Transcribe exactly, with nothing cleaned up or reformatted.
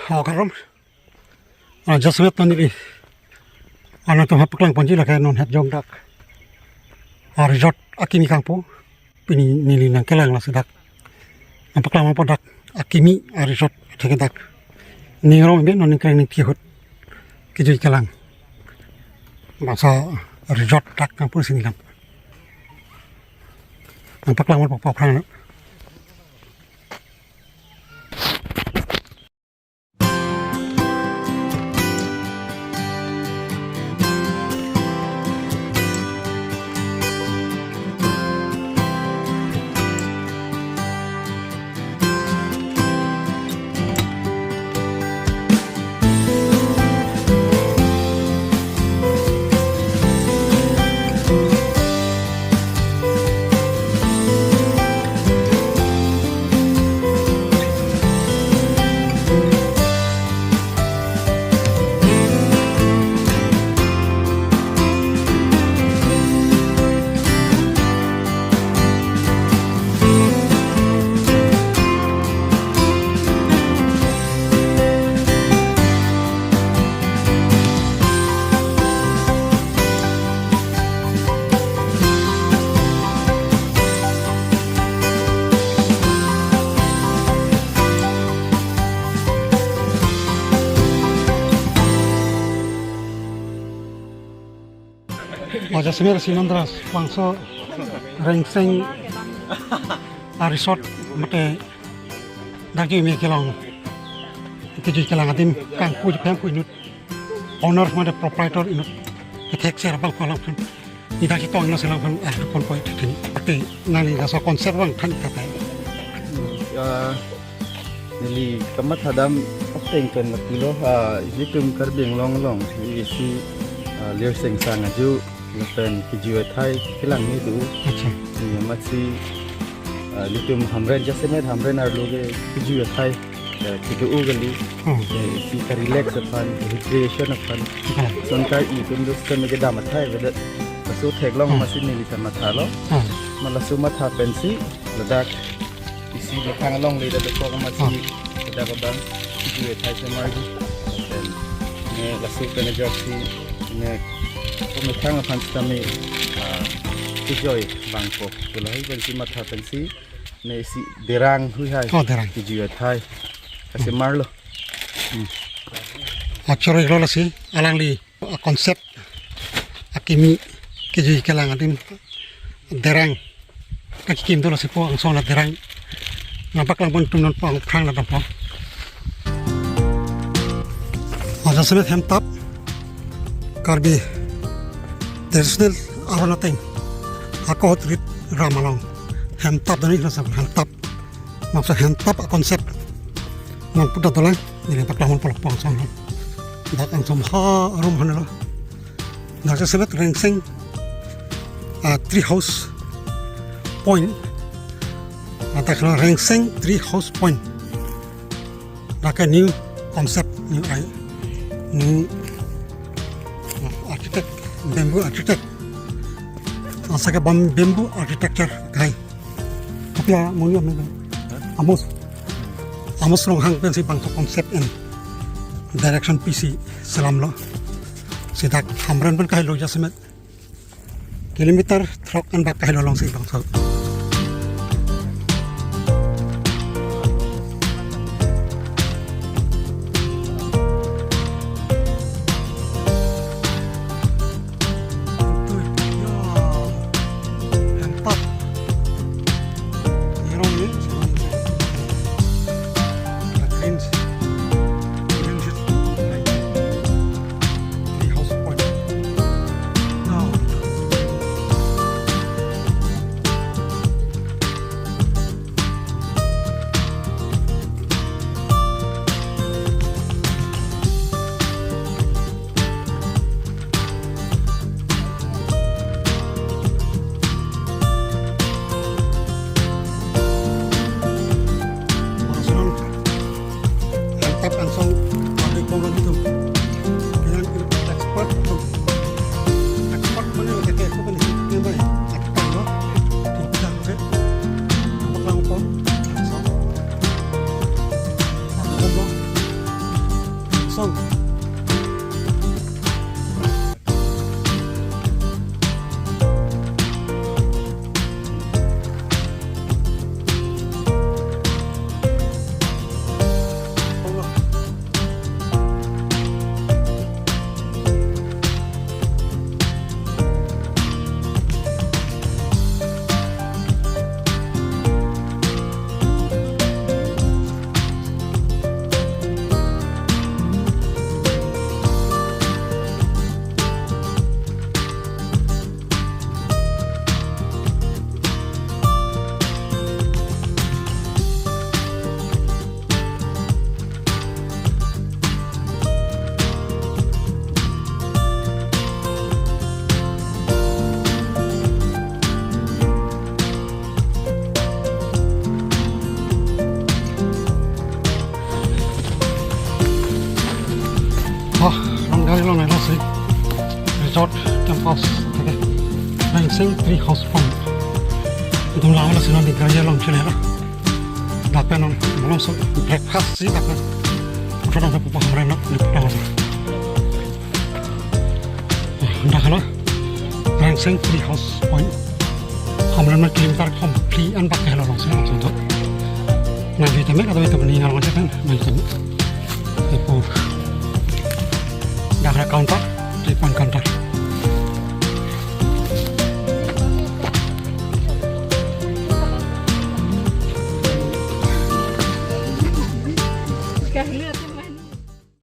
Kok arum. Ah, jasemet non neli anatum ha paklang ponji lake non het jong dak, ah, resort akimi kangpu. Pini neli nangkelang lasi dak nangpaklang ponpo dak akimi, ah, resort atheke dak. Ning rong ben non ningkreng ningpi ahut kejui kelang. Bangso resort dak kangpu si neli nangpaklang ponpo aphrang lo. Oja semer si nandras bangso Rengseng a resort mate dak kimi kelong, kejui kelang adim kangpu jephem pu inut owner mate proprietor inut kethek ser abang kolong pun. Ida kitong na selang pun, ah, pun poi thin. Ate nani laso concept abang than kata. Ah, neli kamatha dam ateng pen lapulo, ah, ilitum Karbi Anglong along isi, ah, Lir Sengsang aju lapen kejui athai kelang ni do. Acha. Ni amatsi, ah, ilitum Hamren, jasemet Hamren arlo ke kejui athai, eh, kedo-o kali. Hmm. Eh, isi ka-relax aphan, recreation aphan. Hmm. Ason kai itum do seme kedam athai avedet. Laso theklong, hmm, amatsi neli ta mathalo. Hmm. Ma laso matha pensi ladak isi methang along le dak dokok amatsi, hmm, ladak abang kejui athai semar di. Then ne laso pen ajoksi ne ko methang aphan sitame, ah, kejui vangpo. Lahai pensi matha pensi ne isi derang hui hai. Oh, derang. Kejui athai kasemarlo. Hmm. Achoro iklo lasi alangli a concept akimi kejui kelang adim derang kakikim dolo si po angsong la derang. Nangpaklang pon tum non po aphrang la dampo. Oja semet hemtap Karbi traditional aron ateng ako hot rit ram along hemtap dani laso hemtap. Maksud hemtap a concept nangpu dak dolang, neli paklang pon polok pon angsong. Dak angsong ha room hanlo. Dak jasemet Rengseng, ah, Tree House Point. Ah, dak lo Rengseng Tree House Point. Dak a new concept, new i-, new, ah, architect, bamboo architect. Asa ke bam-, bamboo architecture kai. Kopi amonit amen? Amos. Amos Ronghang pensi bangso concept and direction pisi selamlo. Si dak Hamren pen kailo jasemet. Kilometer throk an bak kailo alongsi bangso. Oh, along gari along nai lasi resort campus, okay. Rengseng Tree House Point. Itum lama lasi non di gari along chule la. Dak pen non malomso breakfast si dak pen. Photo nang pupa hamren nok ni photo. Dak hala Rengseng Tree House Point. Hamren ma kilometer kethom phli an bak helo alongsi langsung to. Nangji tame kado itu bening along aja kan, nangji tame. Epo. Dak hala counter, three point counter.